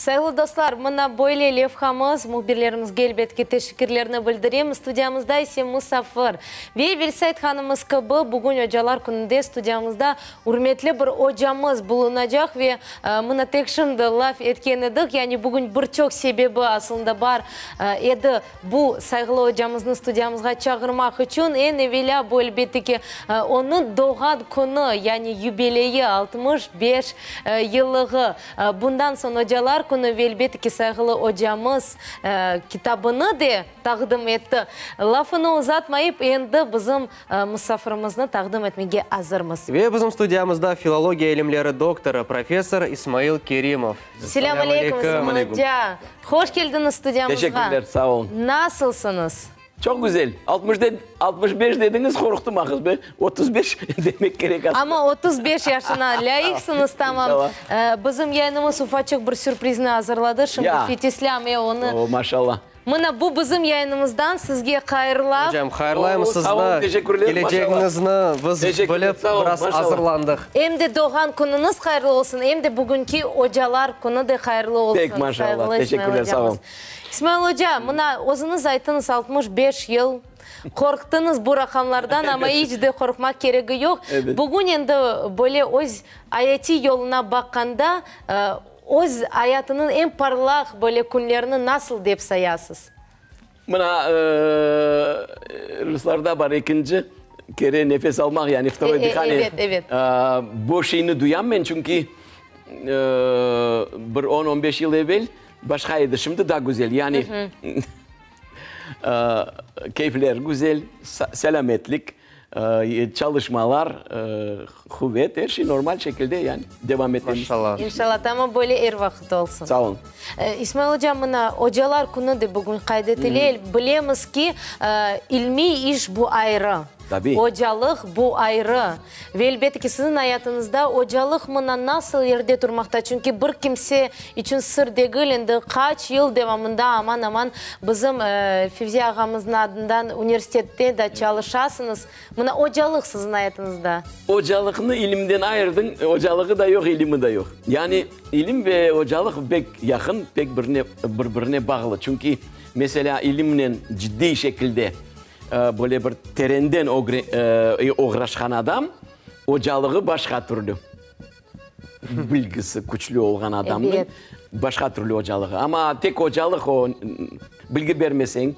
Sayğılı dostlar, mına böyle levhamız, mühbirlerimizge elbet ki teşekkürlerni bildiremiz. Studiyamızda ise musafir. Ve evelsi aytqanımız kibi, bugün Ocalar kününde studiyamızda ürmetli bir ocamız bulunacaq ve mına tek şimdi laf etken edik, yani bugün bir çoq sebebi aslında bar edi bu sayğılı ocamıznı studiyamızğa çağırmaq içün. Eñ evelâ bu, elbette ki, onıñ doğğan künü, yani yubileyi, 65 yıllığı. Bundan soñ Ocalar künü ve elbette ki, sayğılı ocamız kitabını de taqdim etti. Lafını uzatmayıp, endi bizim musafirimizni taqdim etmege azırmız. Ve bizim studiyamızda filologiya ilimleri doktorı, professor İsmail Kerimov. Selâm aleyküm, İsmail oca! Hoş keldiñiz studiyamızğa! Teşekkürler, sağ olun! Nasılsıñız? Çoq güzel. 65 dediñiz, qorqtım aqız be. 35 demek kerek aslında. Amma 35 yaşına lâyıqsıñız, tamam. Bizim yayınımız ufaçıq bir sürprizni azırladı. Şimdi Fetislâm e onı. O, maşallah. Mına bu bizim yayınımızdan sizge hayırlav. Ocam, hayırlaymız sizni. Sağ olun, teşekkürler, maşallah. Kelecegiñizni biz bilip, biraz azırlandıq. Em de doğğan künüñiz hayırlı olsun, em de bugünki Ocalar künü de hayırlı olsun. Pek maşallah, teşekkürler, sağ olun. İsmail oca, mına özüñiz ayttıñız, 65 yıl, qorqtıñız bu raqamlardan, amma iç de qorqmaq keregi yoq. Bugün endi böyle öz ayatiy yoluna baqqanda, öz ayatınıñ eñ parlaq böyle künlerini nasıl dep sayasız? Mına, ruslarda bar ekinci kere nefes almaq, yani vtoroy dıhaniye. Evet, evet. Bu şeyni duyam men, çünki bir on, on beş yıl evel Başqa edi, şimdi daa güzel. Yani, keyfler güzel, selâmetlik, çalışmalar, quvet, er şey normal şekilde, yani, devam etemiz. Maşallah. İnşallah, tamam böyle er vaqıt olsun. Sağ olun. İsmail oca, mına, Ocalar künü de bugün qayd etile. Bilemiz ki, ilmiy iş bu ayrı. Tabiy. Ocalıq bu ayrı. Ve elbette ki, siziñ ayatıñızda ocalıq mına nasıl yerde turmaqta? Çünki bir kimse içün sır degil, endi qaç yıl devamında aman-aman bizim Fevzi ağamıznıñ adından universitette da çalışasıñız. Mına ocalıq siziñ ayatıñızda. Ocalıqnı ilimden ayırdıñ, ocalığı da yoq, ilimi de yoq. Yani ilim ve ocalıq pek yaqın, pek birine, bir-birine bağlı. Çünki, meselâ, ilimnen ciddiy şekilde Böyle bir terenden oğraşqan adam, ocalığı başqa türlü. Bilgisi küçlü olğan adamnıñ başqa türlü ocalığı. Amma tek ocalıq o, bilgi bermeseñ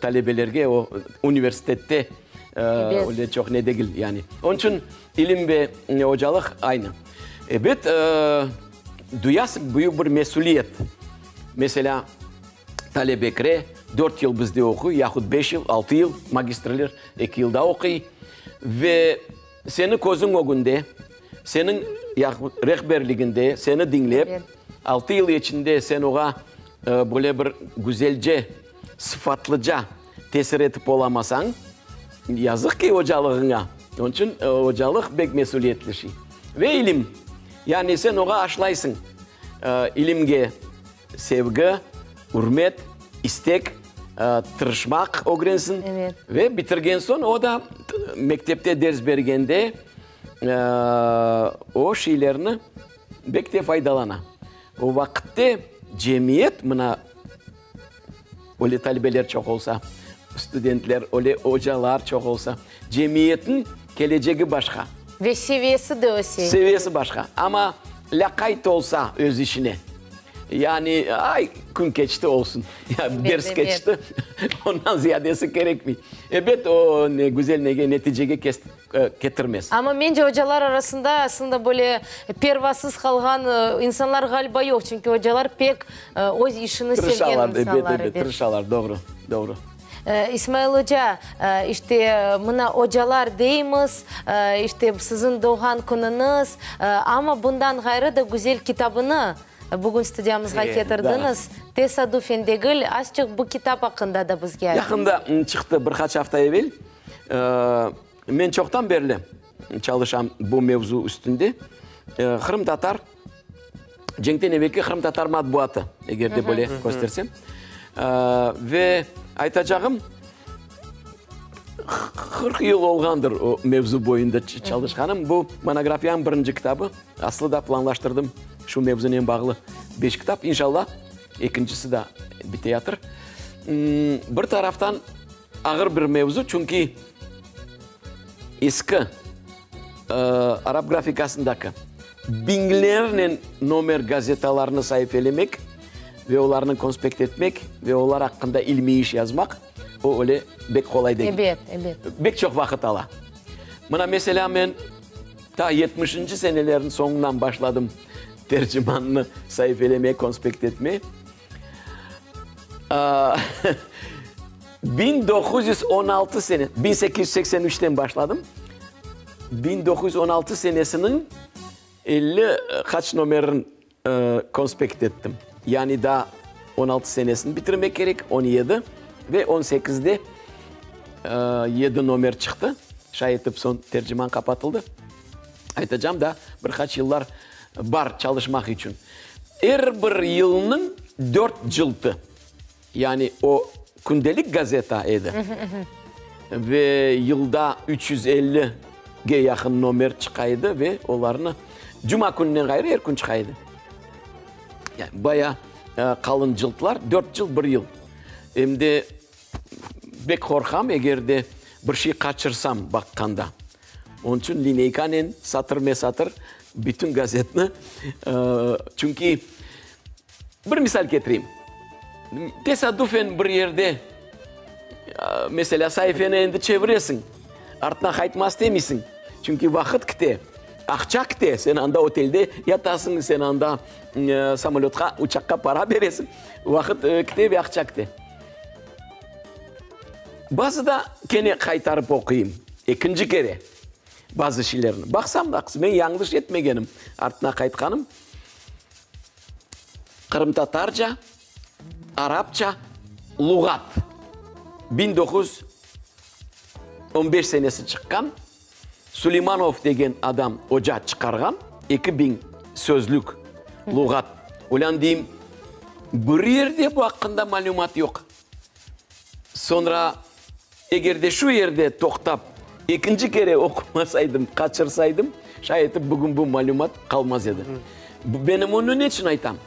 talebelerge, o universitette öyle çoq ne degil yani. Onıñ içün ilim ve ocalıq aynı. Ebet, duyasıñ büyük bir mesüliyet. Meselâ, Talebe kire, dört yıl bizde oquy, yahut beş yıl, altı yıl, magistrler eki yılda oquy. Ve seni közüñ ögünde, seniñ yahut rehberliginde seni diñlep, altı yıl içinde sen oğa böyle bir güzelce, sıfatlıca tesir etip olamasañ, yazıq ki, ocalığıña. Onıñ içün ocalıq bek mesüliyetli şey. Ve ilim. Yani sen oğa aşlaysıñ ilimge. Sevgi, ürmet, istek, tırışmaq ögrensin. Ve bitirgen soñ o da mektepte ders bergende o şeylerni bek de faydalana. O vaqıtte cemiyet mına öyle talebeler çoq olsa, studentler, öyle ocalar çoq olsa, cemiyetniñ kelecegi başqa. Ve seviyesi de öse. Seviyesi başqa. Amma lâqayt olsa öz işine, yani, ay, kün keçti, olsun, ders keçti, ondan ziyadesi kerekmey. Ebet, o, ne güzel nege, neticege ketirmez. Amma mence ocalar arasında aslında böyle pervasız qalğan insanlar ğaliba yoq, çünki ocalar pek öz işini sevgen Tırışalar, insanlar, ebet, ebet, ebet. tırışalar, doğru, doğru. İsmail oca, işte, mına ocalar deymiz, işte, siziñ doğğan künüñiz, amma bundan ğayrı da güzel kitabını bugün studiyamızğa ketirdiñiz. Tesadufen degil, azçıq bu kitap aqqında da bizge aytıñız. Yaqında çıqtı, bir qaç afta evel. Men çoqtan berli çalışam bu mevzu üstünde. Qırımtatar, cenkten evelki qırımtatar matbuatı, eger de böyle köstersem. Ve aytacağım, 40 yıl olğandır o mevzu boyunda çalışqanım. Bu monografiyanıñ birinci kitabı. Aslı da planlaştırdım. Şu mevzunen bağlı beş kitap. İnşallah, ekincisi da biteyatır. Bir taraftan ağır bir mevzu, çünki eski arap grafikasındaki biñlernen nomer gazetalarnı saifelemek ve olarnı konspekt etmek ve olar aqqında ilmiy iş yazmaq, o öyle bek qolay degil. Ebet, ebet. Bek çoq vaqıt ala. Mına, meselâ, men ta yetmişinci senelerniñ soñundan başladım Tercimannı saifelemeye, konspekt etmeye. 1916 sene, 1883-ten başladım. 1916 senesiniñ 50 qaç nomerin konspekt ettim. Yani daa 16 senesini bitirmek kerek, 17 ve 18-de 7 nomer çıqtı. Şay etip soñ Terciman qapatıldı. Aytacam da, bir qaç yıllar bar çalışmaq içün. Er bir yılnıñ dört cıltı, yani o kündelik gazeta edi ve yılda 350 ge yaqın nomer çıqa edi ve olarnı cuma kününden ğayrı er kün çıqa edi. Yani baya qalın cıltlar, dört cılt bir yıl. Em de Bek qorqam, eger de bir şey qaçırsam baqqanda. Onıñ içün lineykanen satırme-satır bütün gazetni, çünki bir misal ketireyim. Tesadüfen bir yerde, meselâ, saifeni endi çeviresiñ, artına qaytmaq istemeysiñ, çünki vaqıt kite, aqça kite, sen anda otelde yatasıñ, sen anda samolötqa, uçaqqa para beresiñ, vaqıt kite ve aqça kite. Bazıda kene qaytarıp oquyım, ekinci kere, bazı şeylerni. Baqsam da, men yañlış etmegenim, artına qaytqanım, qırımtatarca, arapça luğat, 1915 senesi çıqqan, Suleymanov degen adam, oca çıqarğan 2000 sözlük luğat. Ulân deyim, bir yerde bu aqqında malümat yoq. Soñra, eger de şu yerde toqtap, ekinci kere oqumasaydım, qaçırsaydım, şay etip bugün bu malümat qalmaz edi. Benim onı neçün aytam?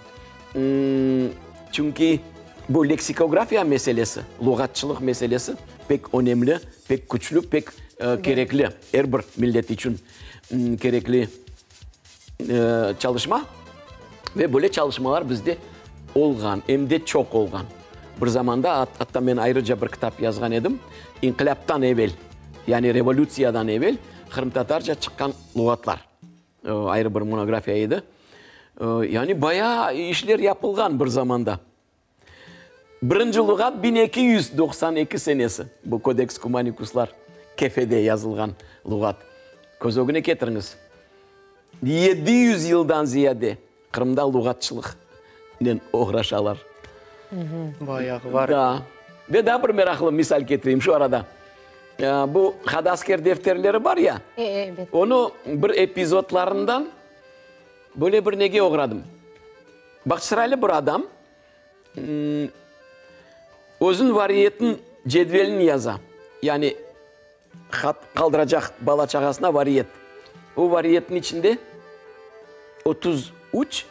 Çünki bu leksikografiya meselesi, luğatçılıq meselesi pek önemli, pek küçlü, pek kerekli, er bir millet içün kerekli çalışma. Ve böyle çalışmalar bizde olğan, em de çoq olğan. Bir zamanda, atta men ayrıca bir kitap yazğan edim, inqilâptan evel, yani revolütsiyadan evel qırımtatarca çıqqan luğatlar. Ayrı bir monografiya edi. Yani bayağı işler yapılğan bir zamanda. Birinci luğat 1292 senesi, bu Kodeks Kumanikuslar, Kefede yazılğan luğat. Köz ögüne ketiriñiz, 700 yıldan ziyade Qırımda luğatçılıqnen oğraşalar. Bayağı var. Da. Ve daa bir meraqlı misal ketireyim şu arada. Bu Hadasker defterleri bar ya, onı bir epizodlarından böyle bir nege oğradım. Bağçasaraylı bir adam özüniñ variyetiniñ cedvelini yaza. Yani qaldıracaq bala-çağasına variyet. O variyetniñ içinde 33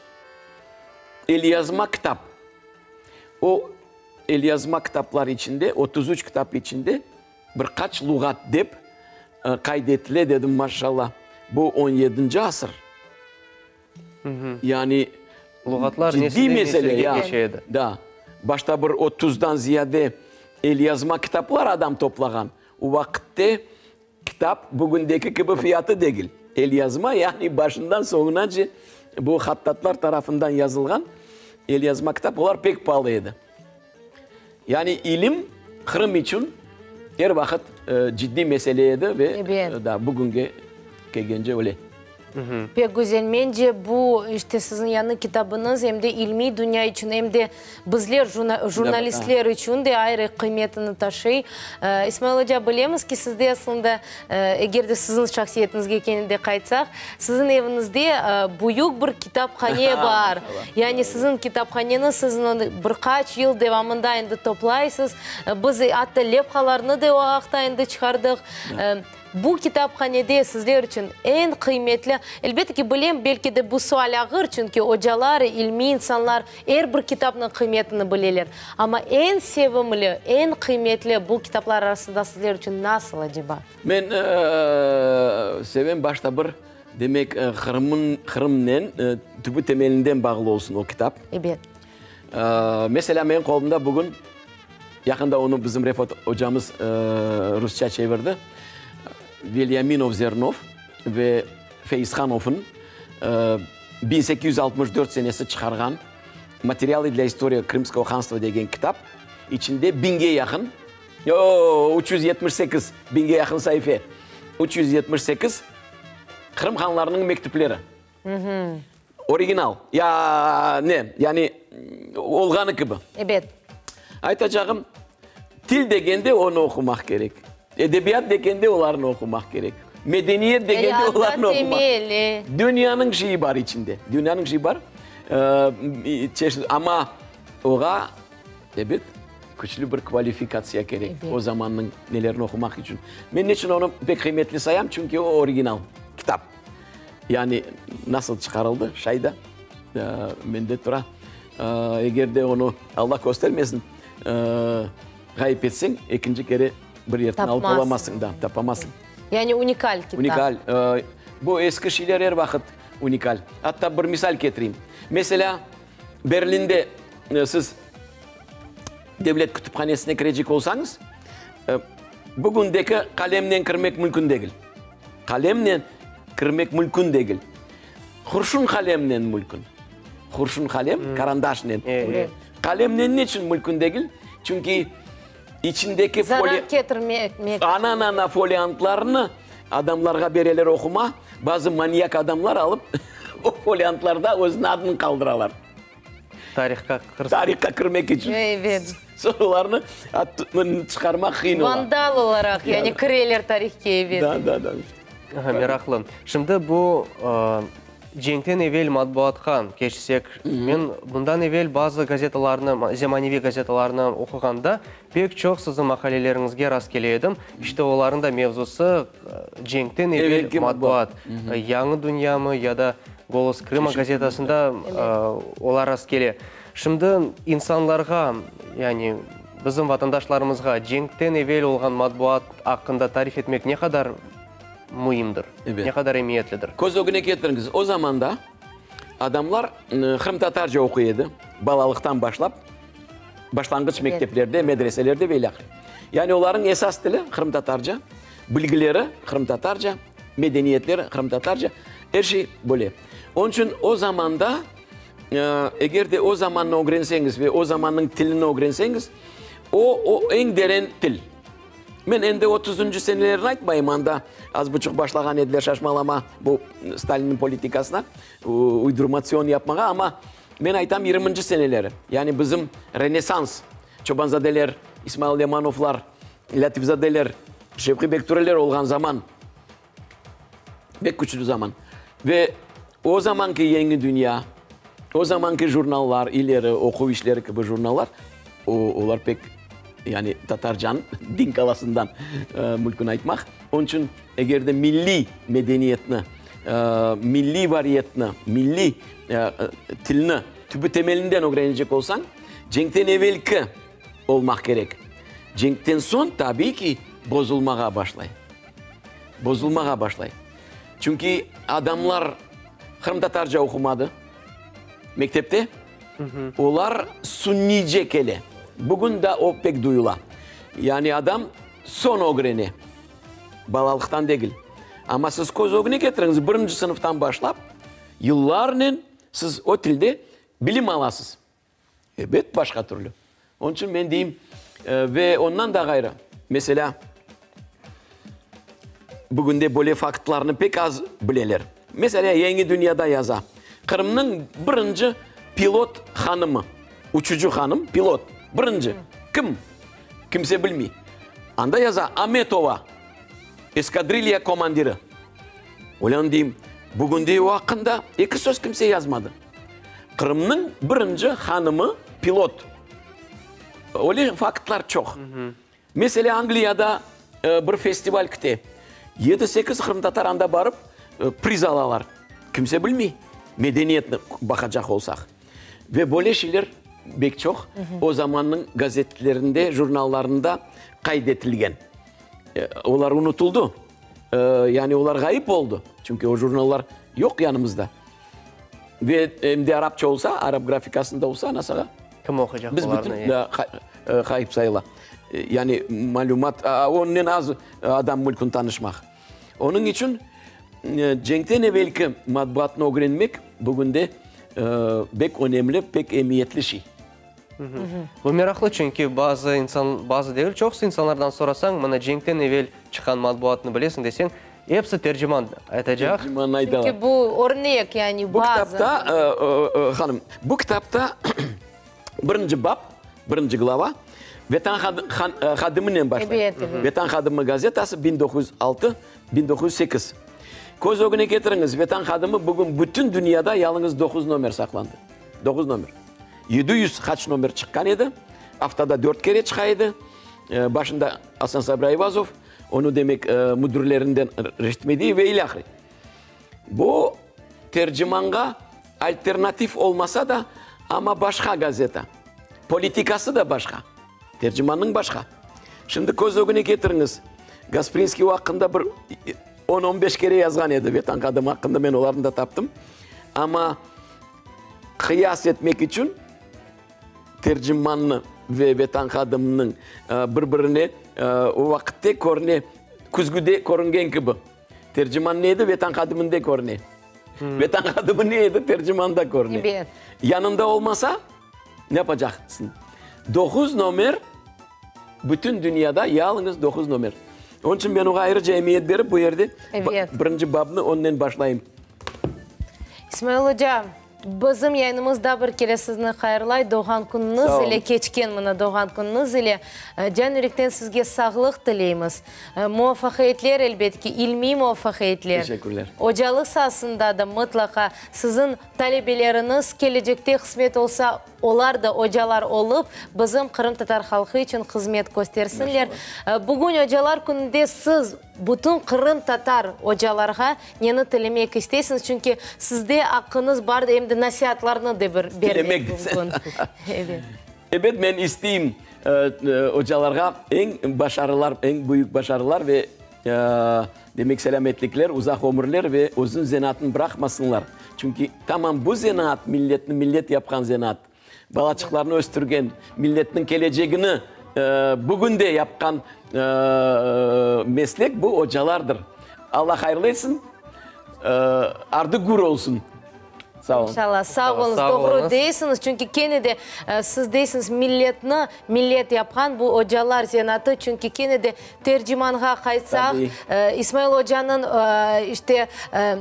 elyazma kitap. O elyazma kitaplar içinde, 33 kitap içinde bir qaç luğat dep qayd etile, dedim, maşallah, bu on yedinci asır. Yani Luğatlar ciddiy nesilden mesele, nesilge ya. keçe edi. Da. Başta bir otuzdan ziyade elyazma kitaplar adam toplağan. O vaqıtte kitap bugündeki kibi fiyatı degil. Elyazma, yani başından soñunace bu hattatlar tarafından yazılğan elyazma kitap, olar pek palı edi. Yani ilim Qırım içün er vaqıt ciddiy mesele edi ve da bugünge kelgence öyle. Pek güzel. Mence, bu, işte, siziñ yañı kitabıñız em de ilmiy dünya içün, em de bizler, jurnalistler içün de ayrı qıymetini taşıy. İsmail oca, bilemiz ki, sizde aslında, eger de siziñ şahsiyetiñizge kene de qaytsaq, siziñ eviñizde büyük bir kitaphane bar. Yani siziñ kitaphaneniz, siz onı bir qaç yıl devamında endi toplaysız. Biz atta levhalarnı da o aqta endi çıqardıq. Bu kitaphanede sizler içün eñ qıymetli, elbette ki, bilem, belki de bu sual ağır, çünki ocalar, ilmiy insanlar er bir kitapnıñ qıymetini bileler. Amma eñ sevimli, eñ qıymetli bu kitaplar arasında sizler içün nasıl aceba? Men sevem başta bir, demek, Qırımın, Qırımnen tübü-temelinden bağlı olsun o kitap. Ebet. Meselâ, menim qolumda bugün, yaqında onı bizim Refat ocamız rusça çevirdi, Velyaminov-Zernov ve Feyizhanovnıñ 1864 senesi çıqarğan Materialı dlâ istoriya Krımskogo hanstva degen kitap, içinde biñge yaqın, o, 378, biñge yaqın saife, 378 Qırım hanlarınıñ mektüpleri. Original, ya ne, yani olğanı kibi. Ebet. Aytacağım, til degende onı oqumaq kerek. Edebiyat degende olarnı oqumaq kerek. Medeniyet degende olarnı oqumaq. Dünyanıñ şeyi bar içinde. Dünyanıñ şeyi bar. Çeşit, amma oğa, ebet, küçlü bir kvalifikatsiya kerek. O zamannıñ nelerini oqumaq içün. Men neçün onı pek qıymetli sayam? Çünki o original kitap. Yani nasıl çıqarıldı, şay da mende tura. Eger de onı, Alla köstermesin, ğayıp etseñ, ekinci kere bir yerden alıp olamazsıñ da, tapamazsıñ. Yani unikal kitap. Unikal. Bu eski şeyler er vaqıt unikal. Atta bir misal ketireyim. Meselâ, Berlinde siz devlet kütüphanesine kirecek olsañız, bugündeki qalemnen kirmek mümkün degil. Qalemnen kirmek mümkün degil. Qurşun qalemnen mümkün. Qurşun qalem, karandaşnen. Qalemnen neçün mümkün degil? Çünki içindeki Zarar ketirmek. Ana-ana-ana foliantlarnı adamlarğa bereler oquma, bazı manyak adamlar alıp o foliantlarda özüniñ adını qaldıralar. Tarihqa kirsin. Tarihqa kirmek içün. Evet. Soñ olarnı çıqarmaq qıyın ola. Vandal olaraq, yani kireler tarihke, evet. Da, da, da. Aha, meraqlı. Şimdi bu cenkten evel matbuatqa keçsek, men bundan evel bazı gazetalarnı, zemaneviy gazetalarnı oquğanda pek çoq siziñ maqaleleriñizge rast kele edim. İşte olarnıñ da mevzusı cenkten evel matbuat. Yañı dünyamı ya da Golos Krıma gazetasında olar rastkele. Şimdi insanlarğa, yani bizim vatandaşlarımızğa cenkten evel olğan matbuat aqqında tarif etmek ne qadar müimdir, ne qadar emiyetlidir? Köz ögüne ketiriñiz, o zamanda adamlar qırımtatarca oquy edi, balalıqtan başlap, başlanğıç mekteplerde, medreselerde ve ilâhre. Yani olarnıñ esas tili qırımtatarca, bilgileri qırımtatarca, medeniyetleri qırımtatarca, er şey böyle. Onıñ içün o zamanda, eger de o zamannı ögrenseñiz ve o zamannıñ tilini ögrenseñiz, o, o eñ deren til. Men endi otuzıncı senelerni aytmayım, anda az buçuq başlağan ediler şaşmalama bu Stalinniñ politikasına, uydurmatsion yapmağa, amma men aytam yirminci seneleri, yani bizim Renessans, Çobanzadeler, İsmail Lemanovlar, Lâtifzadeler, Şevqiy Bektureler olğan zaman, pek küçlü zaman. Ve o zamanki Yeñi dünya, o zamanki jurnallar, ileri oquv işleri kibi jurnallar, o, olar pek, yani tatarcan din kalasından mümkün aytmaq. Onıñ içün eger de milliy medeniyetni, milliy variyetni, milliy tilni tübü-temelinden ögrenecek olsañ, cenkten evelki olmaq kerek. Cenkten soñ, tabiiy ki, bozulmağa başlay. Bozulmağa başlay. Çünki adamlar qırımtatarca oqumadı mektepte, olar sunniyce kele. Bugün da o pek duyula. Yani adam soñ ögrene, balalıqtan degil. Amma siz köz ögüne ketiriñiz, birinci sınıftan başlap, yıllarnen siz o tilde bilim alasız. Ebet, başqa türlü. Onıñ içün men deyim, ve ondan da ğayrı, meselâ, bugünde böyle faktlarnı pek az bileler. Meselâ, Yeñi dünyada yaza, Qırımnıñ birinci pilot hanımı, uçucı hanım, pilot, birinci, kim? Kimse bilmey. Anda yaza, Ametova, eskadrilya komandiri. Olân deyim, bugünde o aqqında eki söz kimse yazmadı. Qırımnıñ birinci hanımı pilot. Öyle faktlar çoq. Meselâ, Angliyada bir festival kete. Yedi-sekiz qırımtatar anda barıp priz alalar. Kimse bilmey. Medeniyetni baqacaq olsaq. Ve böyle şeyler bek çoq o zamannıñ gazetlerinde, jurnallarında qayd etilgen. Olar unutıldı. Yani olar ğayıp oldı. Çünki o jurnallar yoq yanımızda. Ve em de arapça olsa, arap grafikasında olsa, nasağa. Kim oquycaq Biz bütün ğayıp sayıla. Yani malümat, onnen az adam mülkün tanışmaq. Onıñ içün cenkten evelki matbuatnı ögrenmek bugünde bek önemli, pek emiyetli şey. Bu meraqlı, çünki bazı insan, bazı degil, çoqusı insanlardan sorasañ, mına cenkten evel çıqqan matbuatnı bilesiñ deseñ, episi Terciman aytacaq. Terciman aytalar. Çünki bu örnek, yani Bu baza. kitapta, hanım, bu kitapta birinci bap, birinci glava Vetan hadiminen başlay. Ebet, ebet. Vetan hadimi gazetası 1906, 1908. Köz ögüne ketiriñiz, Vetan hadimi bugün bütün dünyada yalıñız doquz nomer saqlandı. Doquz nomer. 700 qaç nomer çıqqan edi. Aftada dört kere çıqa edi. Başında Asan Sabri Ayvazov, onı demek müdirlerinden Reşit Mediyev ve ilâhre. Bu Tercimanğa alternativ olmasa da, amma başqa gazeta. Politikası da başqa. Tercimannıñ başqa. Şimdi köz ögüne ketiriñiz, Gasprinskiy o aqqında bir on, on beş kere yazğan edi, Vetan Qadımı aqqında, men olarnı da taptım. Amma qıyas etmek içün Tercimannı ve Vetan Qadımnıñ bir-birine o vaqıtte körüne, küzgüde körüngen kibi. Terciman ne edi, Vetan Qadımında körüne. Vetan Qadımı ne edi, Tercimanda körüne. Ebet. Yanında olmasa, ne yapacaqsıñ? Doquz nomer, bütün dünyada yalıñız doquz nomer. Onıñ içün men oña ayrıca emiyet berip, bu yerde Ebet. birinci babnı onnen başlayım. İsmail oca, Bizim yayınımız da bir kere sizni hayırlay, doğğan künüñiz ile, keçken mına doğğan künüñiz ile can-yürekten sizge sağlıq tileymiz. Muvafaqiyetler, elbet ki, ilmiy muvafaqiyetler. Teşekkürler. Ocalıq saasında da mıtlaqa siziñ talebeleriñiz kelecekte qısmet olsa, olar da ocalar olıp, bizim qırımtatar halqı içün hızmet köstersinler. Bugün Ocalar kününde siz Bütün qırımtatar ocalarğa neni tilemek isteysiñiz? Çünki sizde aqqıñız bar, em de nasiatlarnı da bir bermek mümkün. Ebet. Ebet, men isteyim ocalarğa eñ başarılar, eñ büyük başarılar ve, demek, selâmetlikler, uzaq ömürler ve özüniñ zenaatını bıraqmasınlar. Çünki tamam bu zenaat milletni millet yapqan zenaat. Balaçıqlarnı östürgen, milletniñ kelecegini bugün de yapqan meslek bu ocalardır. Alla hayırlı etsin, ardı gür olsun. Sağ olun. İnşallah. Sağ oluñız. Doğru deysiñiz, çünki kene de siz deysiñiz, milletni millet yapqan bu ocalar zenaatı, çünki kene de Tercimanğa qaytsaq, İsmail ocanıñ, işte,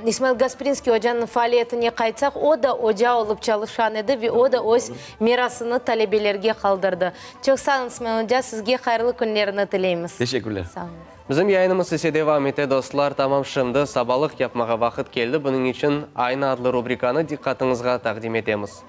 İsmail Gasprinskiy ocanıñ faaliyetine qaytsaq, o da oca olıp çalışqan edi ve o da öz mirasını talebelerge qaldırdı. Çoq sağ oluñ, İsmail oca, sizge hayırlı künlerni tileymiz. Teşekkürler. Sağ oluñız. Bizim yayınımız ise devam ete, dostlar. Tamam şimdi sabalıq yapmağa vaqıt keldi, bunıñ içün Ayna adlı rubrikanı diqqatıñızğa taqdim etemiz.